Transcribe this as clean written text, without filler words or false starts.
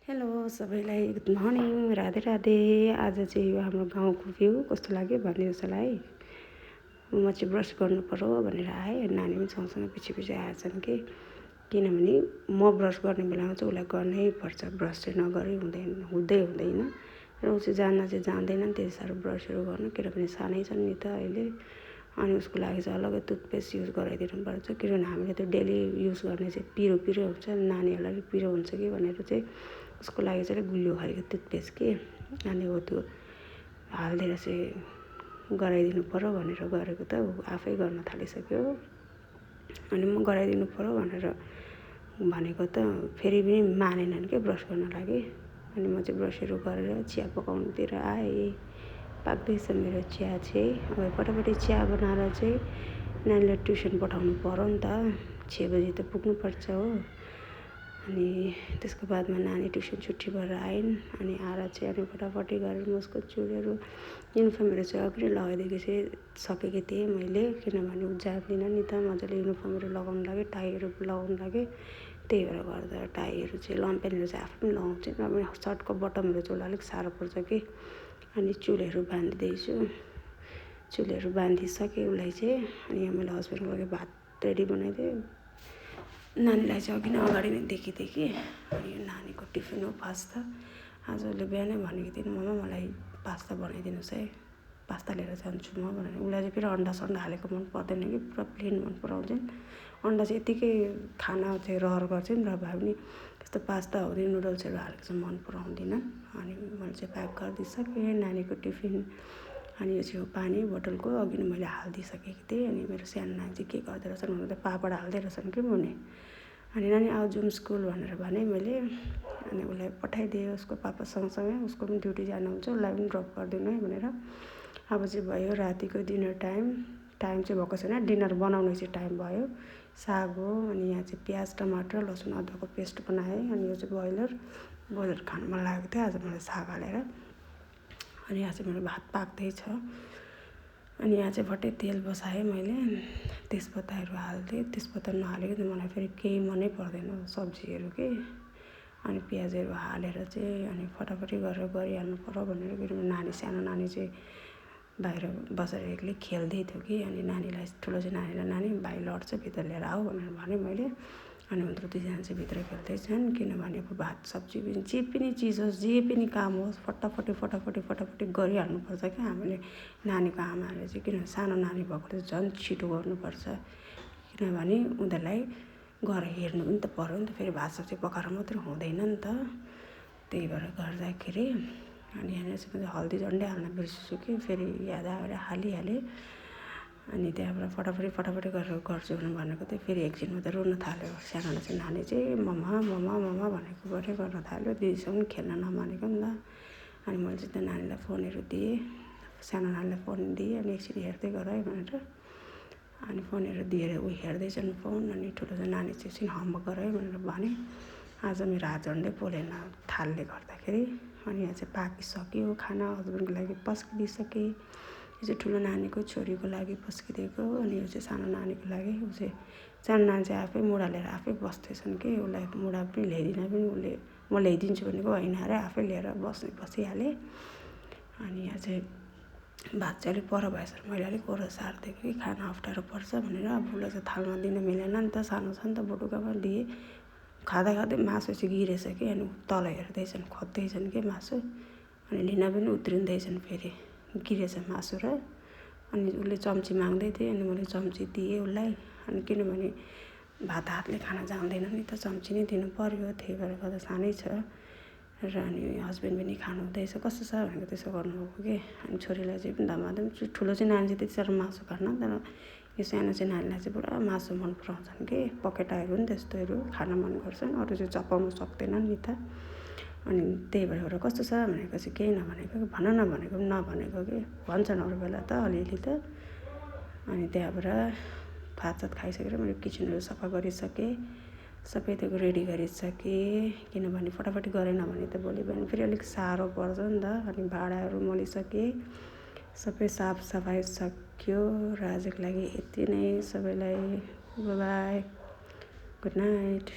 Hello सबैलाई good morning Radhe Radhe. आज चाहिँ यो हाम्रो गाउँको भ्यू कस्तो लाग्यो भन्ने जसोलाई म चाहिँ ब्रस गर्नु पर्यो भनेर आएँ। नानी पनि सँगसँगै पछि आएछन् कि किनभने म ब्रस गर्ने बेलामा चाहिँ उसलाई गर्नै पर्छ। ब्रस चाहिँ नगरी हुँदैन र ऊ चाहिँ जान्दैन त्यति साह्रो ब्रसहरू गर्नु, किनभने सानै छन् नि त अहिले। अनि उसको लागि चाहिँ अलग्गै टुथपेस्ट युज गराइदिनु पर्छ, किनभने हामीले त्यो डेली युज गर्ने चाहिँ पिरो हुन्छ, नानीहरूलाई पिरो हुन्छ कि भनेर चाहिँ उसको लागि चाहिँ गुलियो खालको टुथपेस्ट कि अनि हो त्यो हालिदिएर चाहिँ गराइदिनु पर्यो भनेर गरेको त ऊ आफै गर्न थालिसक्यो। अनि म गराइदिनु पर्यो भनेर भनेको त फेरि पनि मानेनन् कि ब्रस गर्न लागि। अनि म चाहिँ ब्रसहरू गरेर चिया पकाउनुतिर आएँ। पाक्दैछ मेरो चिया चाहिँ। अब फटाफटी चिया बनाएर चाहिँ नानीलाई ट्युसन पठाउनु पर्यो नि त, 6 बजी त पुग्नुपर्छ हो। अनि त्यसको बादमा नानी ट्युसन छुट्टी भएर आइन्। अनि आएर चाहिँ अनि फटाफटी गरेर म उसको चुलहरू युनिफर्महरू चाहिँ अघि नै लगाइदिएको चाहिँ सकेको थिएँ मैले, किनभने ऊ जान्दिनँ नि त मजाले युनिफर्महरू लगाउनु लागि, टाईहरू लगाउनु लागि। त्यही भएर गर्दा टाईहरू चाहिँ लम्पेनहरू चाहिँ आफै पनि लगाउँछु, अब सर्टको बटमहरू चाहिँ उसलाई अलिक साह्रो पर्छ कि। अनि चुलहरू बाँधिदिँदैछु, चुलहरू बाँधिसकेँ उसलाई चाहिँ। अनि यहाँ मैले हस्बेन्डको लागि भात रेडी बनाइदिएँ। नानीलाई चाहिँ अघि नै अगाडि नै देखिदिएँ कि। अनि यो नानीको टिफिन हो पास्ता। आज उसले बिहानै भनेको थिइन् मम्मा मलाई पास्ता बनाइदिनुहोस् है, पास्ता लिएर जान्छु म भनेर। उसलाई चाहिँ फेरि अन्डा सन्डा हालेको मन पर्दैन कि, पुरा प्लेन मन पराउँछन्। अन्डा चाहिँ यत्तिकै खाना चाहिँ रहर गर्छन् र भए पनि त्यस्तो पास्ता हुँदै नुडल्सहरू हालेको चाहिँ मन पराउँदिनँ। अनि मैले चाहिँ प्याक गरिदिइसकेँ नानीको टिफिन। अनि यो चाहिँ पानी बोतलको अघि नै मैले हालिदिइसकेको थिएँ। अनि मेरो सानो नानी चाहिँ के गर्दो रहेछन् भन्दा पापड हाल्दै रहेछन् कि मुनि। अनि नानी आऊ जाउँ स्कुल भनेर भने मैले। अनि उसलाई पठाइदिएँ उसको पापा सँगसँगै, उसको पनि ड्युटी जानुहुन्छ, उसलाई पनि ड्रप गरिदिनु है भनेर। अब चाहिँ भयो रातिको डिनर टाइम चाहिँ भएको छैन, डिनर बनाउने चाहिँ टाइम भयो। साग हो, अनि यहाँ चाहिँ प्याज टमाटर लसुन अदुवाको पेस्ट बनाएँ। अनि यो चाहिँ ब्रोइलर खानु मन लागेको थियो आज मलाई साग हालेर। अनि यहाँ चाहिँ मेरो भात पाक्दैछ। अनि यहाँ चाहिँ भट्टै तेल बसाएँ मैले, तेजपत्ताहरू हालिदिएँ। तेजपत्ता नहालेको मलाई फेरि केही मनै पर्दैन सब्जीहरू के। अनि प्याजहरू हालेर चाहिँ अनि फटाफटी गरेर गरिहाल्नु पर्यो भनेर, किनभने सानो नानी चाहिँ बाहिर बसेर एक्लै खेल्दै थियो कि। अनि नानीलाई ठुलो चाहिँ नानीलाई नानी भाइ लड्छ भित्र लिएर आऊ भनेर भने मैले। अनि उनीहरू दुईजना चाहिँ भित्र खेल्दैछन्, किनभने अब भात सब्जी पनि जे पनि चिज होस्, जे पनि काम होस् फटाफटी गरिहाल्नुपर्छ क्या हामीले नानीको आमाहरूले चाहिँ। किनभने सानो नानी भएकोले झन् छिटो गर्नुपर्छ, किनभने उनीहरूलाई गएर हेर्नु पनि त पर्यो नि त, फेरि भात सब्जी पकाएर मात्रै हुँदैन नि त। त्यही भएर गर्दाखेरि अनि यहाँ चाहिँ मैले हल्दी झन्डै हाल्न बिर्सेछु कि, फेरि याद आएर हालिहालेँ। अनि त्यहाँबाट फटाफटी गरेर गर्छु भनेको चाहिँ फेरि एकछिनमा त रुन थाल्यो सानो चाहिँ नानी चाहिँ मम्मा भनेको गरे गर्न थाल्यो, दिदीसँग खेल्न नमानेको नि त। अनि मैले चाहिँ त्यो नानीलाई फोनहरू दिएँ, सानो नानीलाई फोन दिएँ। अनि एकछिन हेर्दै गर है भनेर। अनि फोनहरू दिएर ऊ हेर्दैछन् फोन। अनि ठुलो चाहिँ नानी चाहिँ एकछिन होमवर्क गर है भनेर भने। आज मेरो हात झन्डै पोलेन थालले गर्दाखेरि। अनि यहाँ चाहिँ पाकिसक्यो खाना, हस्बेन्डको लागि पस्किदिइसकेँ। यो चाहिँ ठुलो नानीको छोरीको लागि पस्किदिएको। अनि यो चाहिँ सानो नानीको लागि। ऊ चाहिँ सानो नानी चाहिँ आफै मुढा लिएर आफै बस्दैछन् कि, उसलाई मुढा पनि ल्याइदिन पनि उसले म ल्याइदिन्छु भनेको होइन अरे, आफै लिएर बसिहालेँ। अनि यहाँ चाहिँ भात चाहिँ अलिक पर भएछ, मैले अलिक ओरो सारिदिएको कि खाना अप्ठ्यारो पर्छ भनेर। अब उसलाई चाहिँ थालमा दिन मिलेन नि त, सानो छ नि त, बटुकामा दिएँ। खाँदै मासु चाहिँ गिरेछ कि। अनि तल हेर्दैछन् खोज्दैछन् कि मासु। अनि लिन पनि उत्रिँदैछन्, फेरि गिरेछ मासु र। अनि उसले चम्ची माग्दै थियो, अनि मैले चम्ची दिएँ उसलाई। अनि किनभने भात हातले खाना जान्दैन नि त, चम्ची नै दिनु पर्यो, त्यही भएर गर्दा सानै छ र। अनि हस्बेन्ड पनि खानु हुँदैछ, कस्तो छ भनेको त्यसो गर्नुभएको कि। अनि छोरीलाई चाहिँ धमाधम, ठुलो चाहिँ नानी चाहिँ त्यति साह्रो मासु खान्न, तर यो सानो चाहिँ नानीलाई चाहिँ पुरा मासु मन पराउँछन् कि, पखेटाहरू पनि त्यस्तोहरू खान मन गर्छन्, अरू चाहिँ चपाउनु सक्दैनन् नि त। अनि त्यही भएर कस्तो छ भनेको चाहिँ केही नभनेको, भन न भनेको पनि नभनेको कि, भन्छन् अरू बेला त अलिअलि त। अनि त्यहाँबाट भातसात खाइसकेर मैले किचनहरू सफा गरिसकेँ, सबै थोक रेडी गरिसकेँ। किनभने फटाफटी गरेन भने त भोलि बिहान फेरि अलिक साह्रो पर्छ नि त। अनि भाँडाहरू मोलिसकेँ, सबै साफसफाइ सक्यो र आजको लागि यति नै। सबैलाई बाई बाई, गुड नाइट।